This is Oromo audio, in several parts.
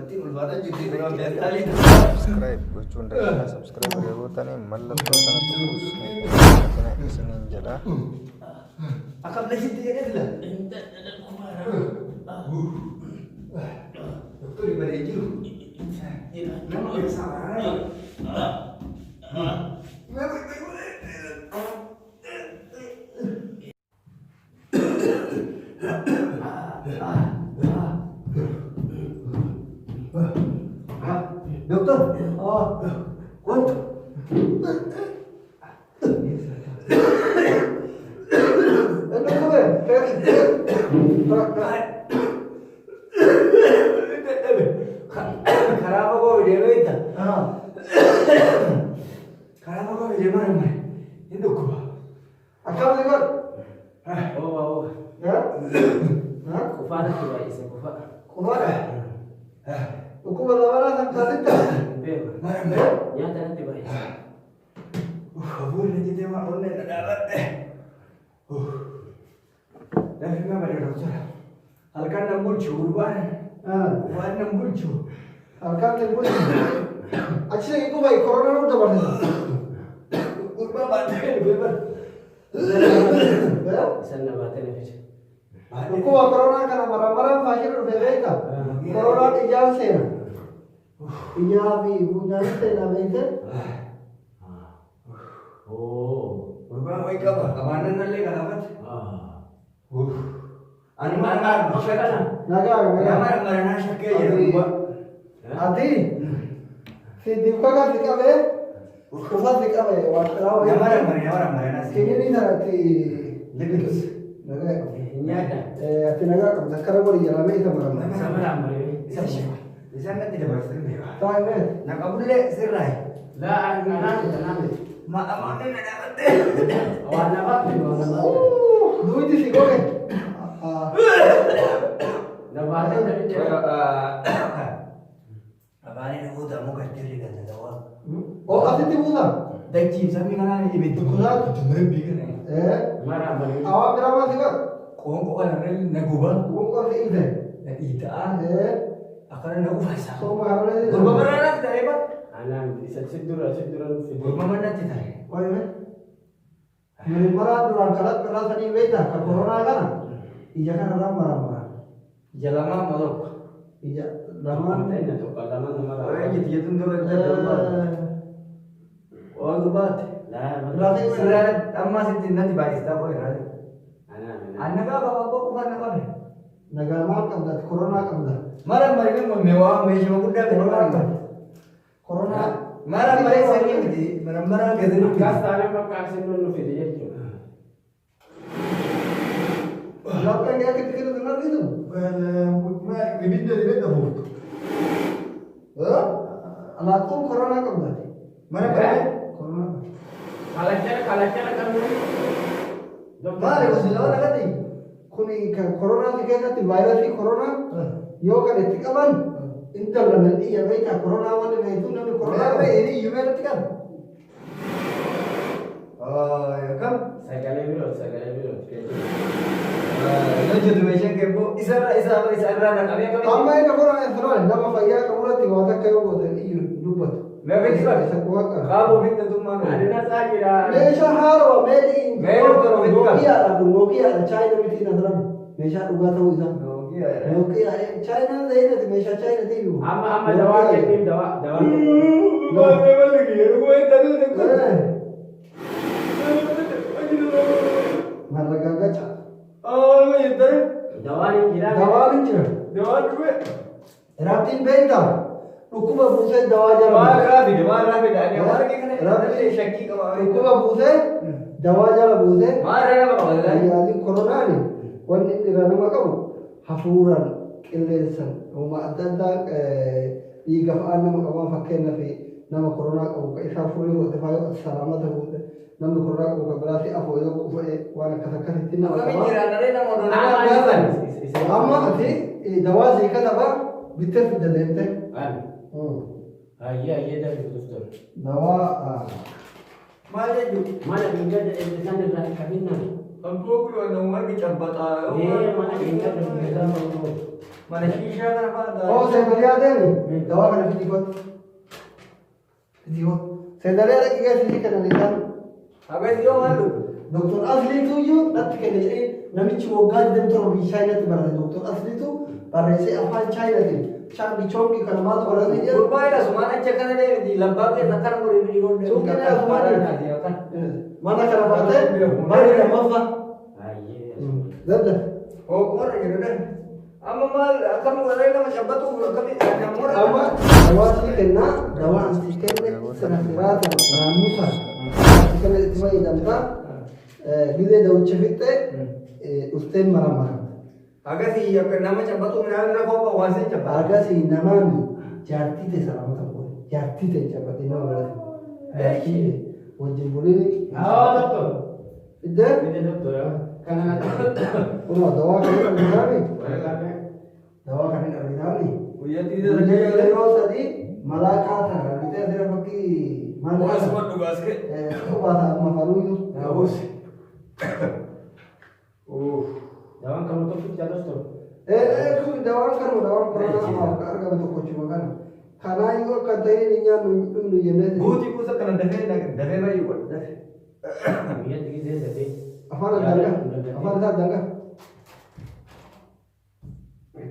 Dubartiin ulfaataa jirti duraan feestaalii. Subscribe gochuun dagatinaa subscribe erga gootanii mallattoo kana tuquus hin dagatinaa isiniin jedha. Akkam lasitti jedhee sila. Doktori badee jiru. Nama keessaa waraanaa. Doktor, kottu. Karaa fagoo deemee itta. Karaa fagoo deemaa hin hin dhukkuba. Akkam si godhu? Owa owa. Ha? Qufaa natti baay'ise qufaa. Qufaadha? Dhukkuba lamanaa kan taasitta? Hin beeku. Nyaata natti baay'ise. Hafuurri na jitee maa onnee na dhaabadhe. Lafi ma bade doktora. Halkan nan bulchu gurbaan. Waan nan bulchu. Halkan hin bulchu. Achi dhaqi quba koronaa nu dabarsisa. Gurbaa baatee dhufee bara. Isan na baatee na fide. Dhukkuba koronaa kana maramaraan faashina dhufe beekta? Koronaan ijaan seena. Ijaa fi funyaan seena beekte? Gurbaan wayii qaba. Qabaannaan nallee galaafate. Ani maal shakka. Nagaa nagaa. Nama maranaa shakkee jira gurbaa. Ati si difka si qabee ufa si qabee waan xiraa wayii. Nama nama maranaa si. Kinini sanatti Liqimsi. Nagaa qabdi. Nyaata. Ati nagaa qabdi akkana godhi jedhamee isa marama. Isa maraammaree. Isa Isaan natti dabarsan beekaa. Taa'ee. Na qabullee sirraayi. Laa anaa miti anaa miti. Ma amaanni na dhaabatte. Waan na baafte waan na baafte. Duuti si goge. Na baatee na fide. Afaaniin namoota ammoo gartee rigata dawaa. Oo asitti buusa. Dachiin sabni kanaan ibiddi Kusaatu. Rabbii kana. Maraammaree. Awaan biraa maal si godha? Qoonqoo kanarra na guba. Qoonqoo si dhiite. Na dhiita'a. Akkana na uffisa. Sooma kanarra. Gurba maraa natti ta'ee bara. Anaa miti isa si dura si dura nu fide. Gurba maraa natti ta'e. Qoyme. Mirmaraa duraan kalaqqa irraa sanii beektaa ka koronaa kana ija kanarraa maramara. Ija lamaan moo tokko? Ija lamaan. Ta'e tokko lama nama Qoree lama. jiti jettuun dura Waa gurbaate. Laa Lafee Sirraa ammaa sitti natti baay'istaa qo'ee irraa. anaa miti. Annagaa qaba abbaa qofaan na qabe. Nagaa maal qabda? Koronaa qabda. Mara marii mee waa meeshaa guddaa kan Koronaa qabda. qabda. Koronaa. Mara marii sirrii miti. Mara maraa gadi miti. Akkas taanaan bakka arsinnoon nu fide jechuudha. Lapheen akka itti kennu kan argitu. Ibidda ibidda fuuftu. Laaqoon koronaa qabda. Mana marii Koronaa qabda. Kalachana kalachana qabnu. maali gosi lama nagati? Kuni kan koronaa si keessatti vaayirasii koronaa yoo kan itti qaban intala nan iyya beektaa koronaa wanni beektu namni koronaa Koronaa qabu. inni iyyuu meelatti kan? Kam? Sagalee biroo sagalee biroo. Hojjetu meeshaan kebboo isarra isarra isarraa na qabee akkamitti? Amma inni koronaa hin nama fayyaa qaburratti waan takka yoo goote iyyu dubbatu. Mee ofitti qabi. Isa kuwa qaba. Qaama ofitti tummaan Ani na saa jira. Meeshaa haarawaa meedii Mee doktor ofitti qabi. Nookiyaadha kun Nookiyaadha Chaayina miti nasran meeshaa dhugaa ta'uu isaa. Nookiyaa Chaayinaan zahinati meeshaa Chaayinati iyyuu. Amma amma dawaa kenniif dawaa dawaa kenniif. Marragaagacha. Dawaan hin jiraa. Dawaan hin jira. Rabbiin beektaa dhukkuba buusee dawaa jala dhukkuba buusee dawaa jala buusee yaadin koronaani wanni inni irraa nama qabu hafuuraan qilleensan uuma adda addaa dhiiga fa'aan nama qabaa fakkeenyaaf nama koronaa qabu ka isaa furii fuute fa'aa yoo ati salaamata fuute namni koronaa qabu ka biraa si afoo yoo qufa'e waan akkas akkasitti nama qabaa. Amma ati dawaa sii kataba bittee fidda deemte. Ayyee ayyee darbe doktor. Dawaa Maal jechuudha? Mana dhingada eebbisan irraa hin qabinnaan. Kan koo kun waan nama margi cabbaxaa. Ee mana dhingada eebbisan. Mana shiishaa kana fa'aa. Oo seedaliyaa deemi dawaa kana fidii kootu. Fidii kootu. Seedaliyaa dhaqii geessi kennan isaan. Habees yoo maal dhugu? Doktor Asliitu iyyuu natti kenne jedhee namichi waggaa 27 biyya Chaayinaatti barate Doktor Asliitu barreessee afaan Chaayinaatiin chaangi choongi kana maaltu barate jedhu. Gurbaa ila sumaan achi akkana deemti labbaa keessa akkana godhee bidii godhee. Suuqiin asumaan mana kana baatee barri lammaffaa. Dadda. Hooqoorra jiru dha. Amma maal akkam godhee nama cabbatuuf akkami namoota. Amma dawaa sii kennaa dawaa asii kenne sana siraata naamusa asii kenne itti fayyadamtaa gizee dawicha fixxee dhufteen maramara. Akkasii akka nama cabbatuuf midhaan irra qophaa'u waan sin cabbata. Akkasii namaani jaartii ta'e salaamata godhe jaartii ta'e cabbatee nama barate. Jaartii ta'e wajjin bulini. Haa doktor. Iddee Fide doktor. Kana kunoo dawaa kan hin argitaani waraqaa dawaa kan hin argitaani. Guyyaatti Guyyaa yeroo sadii malaaqaa tana argitee asirra fakkii maal Waan suma dhugaas ka'e. Qobaata amma faruuyu. Naawus. Dawaan kan tokkicha doktor. Kun dawaan kanuma dawaan koronaa amma argamu tokkochuma kana. Kanaayyuu akka hin ta'in hin nyaannu hin dhugnu jennee. Guutii kuusa kana dafee dafee baay'ee godha dafee. Guyyaatti gisee sadii. Afaan addangaa. Afaan isaa addangaa.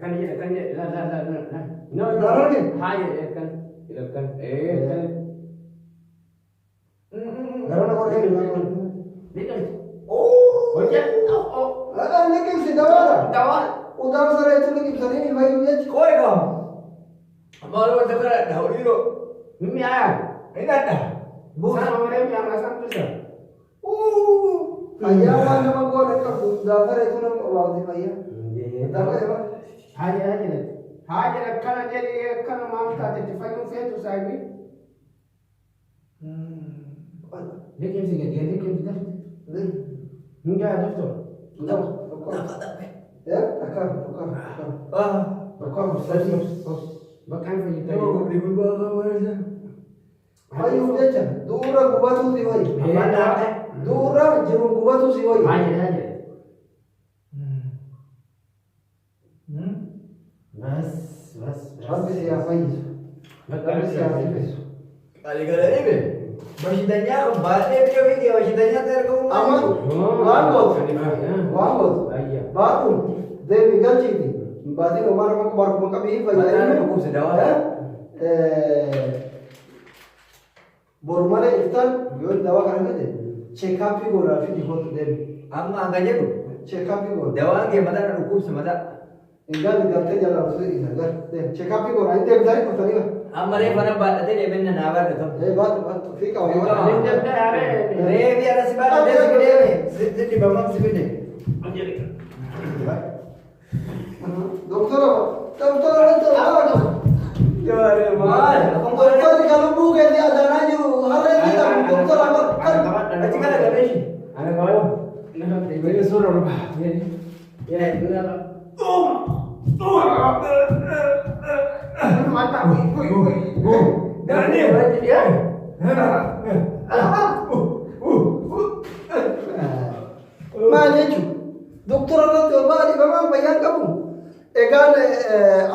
Kan jedhe kan jedhe la la la la la. No no. Dararge? Haa jedhe kan jedhe kan ee kan. Garana qorqee hin lamaan. Liqimsi. Hojja. Oh. Liqimsi dawaadha. Dawaan. Udaan sareetu liqimsanii ni fayyuu jechi. Kooyi qabu. Maal wanta kana dha horiiroo. Mimmi aayaa. Inni adda. Buusa mamaree mi'a maasaa tusa. Fayyaa waan nama goone qabu udaan sareetu nama obaati fayyaa. Dangaa eeba. Haa jedhe haa jedhe. Haa jedhe akkana jedhe akkana maal taate itti fayyuun feetu saayibii. Liqimsi gadi liqimsi dafti. Hin gaa doktor. Takka tokko tokko tokko sadii. Bakka hin fayyitanii. Fayyuuf jecha duura gubatuu si wayya. Duura jiruun gubatuu si wayya. Haa jedhe haa jedhe. Bas bas bas. Rabbi si haa fayyisu. Rabbi si haa fayyisu. Ani gara dhibe. Bashitanyaa baay'ee biyya ofii bashitanyaa ta'e argamu. Amma waan gootu waan gootu baadhuun deemi galchiiti. Baatiin homaa nama barkuma qabii Mataan fayyadamee. dhukkubse dawaa. Boru malee iftaan yoo dawaa kana fide cheekaappii godhaa fi dikootu deemi. Amma hanga jedhu Cheekaappii godha. dawaan kee mataa na dhukkubse mataa. Hin galli galtee jalaa osoo isa gal deemi. Cheekaappii godhaa hin deemtanii dhuftanii. Amma reefa na baadhatee deemee na baadhatu. Baadhu baadhu fi qaba. Hin danda'are. Reefi ala si baadhatee si deeme. Si dhibamam si fide. Doktora doktora doktora. Maal? Doktorri kan lubbuu keetii adaanaa jiru harreen jedhamu doktora kan. Achi kana gabeeshi. Ana qabu. Bari suura ruba. Maal jechuun doktora irratti ol ba'aa dhibamaan fayyaan qabu. Egaan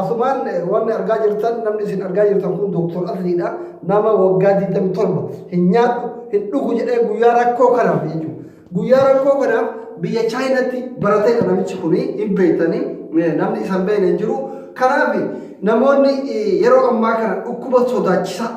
asumaan wanni argaa jirtan namni isin argaa jirtan kun doktor Asliidha. Nama waggaa 27 hin nyaadhu hin dhugu jedhee guyyaa rakkoo kanaaf jechuudha. Guyyaa rakkoo kanaaf biyya Chaayinaatti barateedha namichi kuni hin beektanii namni isa hin beekne hin jiru. Kanaaf namoonni yeroo ammaa kana dhukkuba sodaachisaa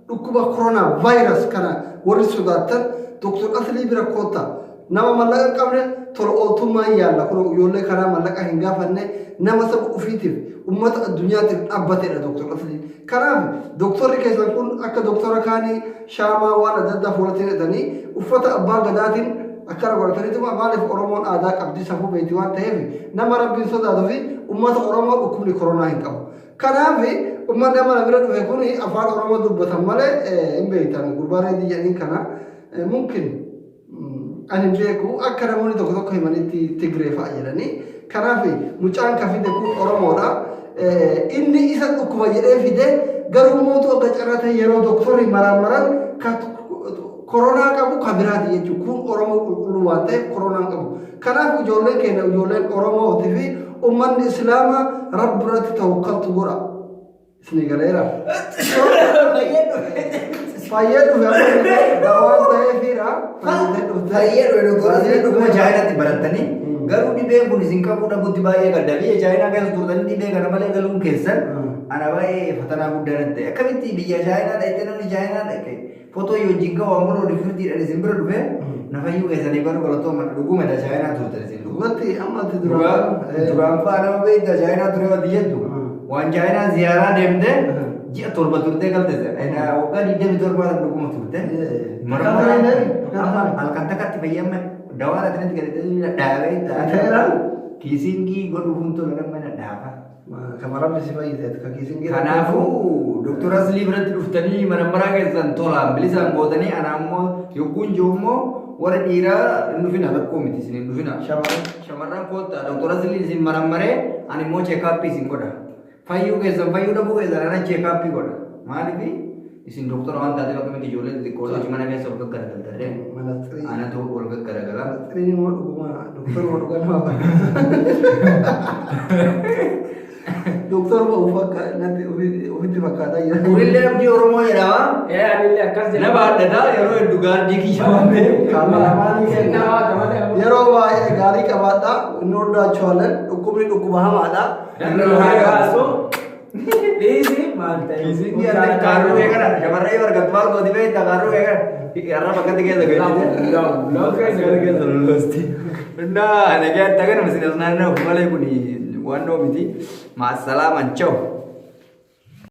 dhukkuba koronaa vaayirasi kana warri sodaattan doktor Aslii bira koottaa. Nama mallaqa hin qabne tola ooltummaan yaalla kun ijoollee kanaa mallaqa hin gaafanne nama saba ofiitiif ummata addunyaatiif dhaabbateedha doktor Asliin. Kanaaf doktorri keessan kun akka doktora kaanii shaamaa waan adda addaa fuulatti hidhatanii uffata abbaa gadaatiin akkana godhataniituma maaliif Oromoon aadaa qabdi safuu beekti waan ta'eef nama rabbiin sodaatuu fi ummata Oromoo dhukkubni koronaa hin qabu. Kanaaf uummanni amma na bira dhufe kun afaan Oromoo dubbatan malee hin beektan gurbaa reedii jedhaniin kana mumkin ani hin beeku akka namoonni tokko tokko himanitti Tigree fa'a jedhanii. Kanaaf mucaan kan fide kun Oromoodha. Inni isa dhukkuba jedhee fide garuu mootu akka carraa ta'e yeroo doktorri maraamaran kan koronaa qabu kan biraati jechuudha. Kun Oromoo qulqulluu waan ta'eef koronaa hin qabu. Kanaaf ijoolleen keenya ijoolleen Oromootii fi Ummanni Islaamaa Rabbi irratti tawakkaltu godha. Isinii galeera. Fayyee dhufe amma dawaan ta'eefiidha. Fayyee dhufte. Fayyee dhufe doktora Asliin dhuguma Chaayinaatti barattanii garuu dhibeen kun isin qabuu dhabuutti baay'ee gadda. Biyya Chaayinaa keessa turtanii dhibee kana malee galuun keessan ana baay'ee fatanaa guddaa natti ta'e. Akkamitti biyya Chaayinaa dhaqxee namni Chaayinaa dhaqe footoo wajjin ka'u ammoo oduu isin bira dhufe na fayyuu keessanii garuu galatooma dhuguma Chaayinaa turtan isin dhuguma. Dhugatti amma ati duraan. Duraan fa'aa nama beektaa Chaayinaa ture wanti jettu waan Chaayinaa ziyaaraa deemte ji'a 7 turtee galte waggaa 27 kan dhuguma turte. Halkan takkatti fayyamma dawaa irratti galatee dhaabee kiisiingii godhuuf hin tolu nama dhaafa. Kama Rabbi si fayyise ka kiisiingii. Kanaafuu Doktor Aslii biratti dhuftanii manammaraa keessan tolaan bilisaan gootanii ana ammoo yogguun jiru immoo warra dhiiraa hin dhufina rakkoo miti isin hin dhufina. Shamarran koottaa Doktor Aslii isin marammaree ani immoo cheekaappii isin godha. Fayyuu keessan fayyuu dhabuu keessan ana cheekaappii godha. Maaliif isin doktora waan taateef akkamitti ijoollee xixiqqoo hojii mana keessa ol gaggaragaltarree Manaxirii. anatu ol gaggaragala. Manaxiriin immoo dhuguma doktoruma dhugaa nama fakkaata. Doktoruma of natti ofitti fakkaataa jira. Kunillee abdii Oromoo jedhama. Ee anillee akkas jedha. Nama addataa yeroo hedduu gaardii kiyya waan ta'eef. Kaameraamaanii Sirna keenya waa malee. yeroo baay'ee gaarii qabaadhaa inni hodaachuudhaan dhukkubni dhukkuba hamaadha. Dhiisi maal ta'e. Kiisiingii ati kaarruu kee kana shamarree argattu maal gooti beektaa kaarruu kee kana arraba akkatti keessa galchite. Gara keessa lollosti. Innaa nagaa taganuma isin as naanna'uuf malee kun waan dhoo miti. Maasalaaman cha'u.